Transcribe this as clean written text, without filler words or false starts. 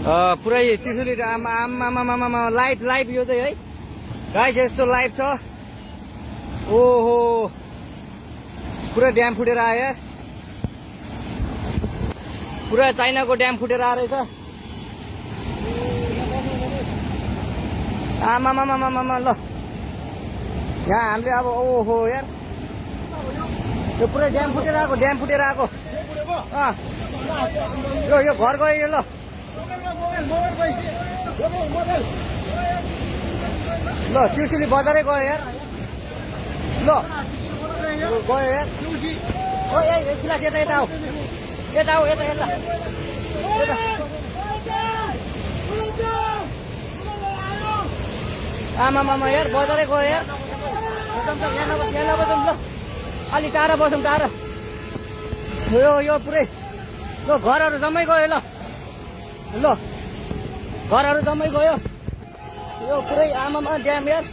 पुरै त्रिशुली आमा लाइभ यो चाहिँ है गाइस यस्तो लाइभ छ। ओहो पुरै ड्याम फुटेर आयो यार, पुरा चाइनाको ड्याम फुटेर आएर रहेछ। आमामामामामा ल यहाँ हामीले अब ओहो यार यो पुरै ड्याम फुटेर आएको यो घर गयो यो। ल ल त्रिशुली बजारै गयो यार। ल गयो यार। ओ एकछिन यता आऊ यता आमामामा यार बजारै गयो यार। यहाँ नबसौँ ल, अलि टाढा बसौँ टाढा। यो पुरै ल घरहरू जम्मै गयो। ल घरहरू जम्मै गयो यो पुरै आमामा ड्याम यार।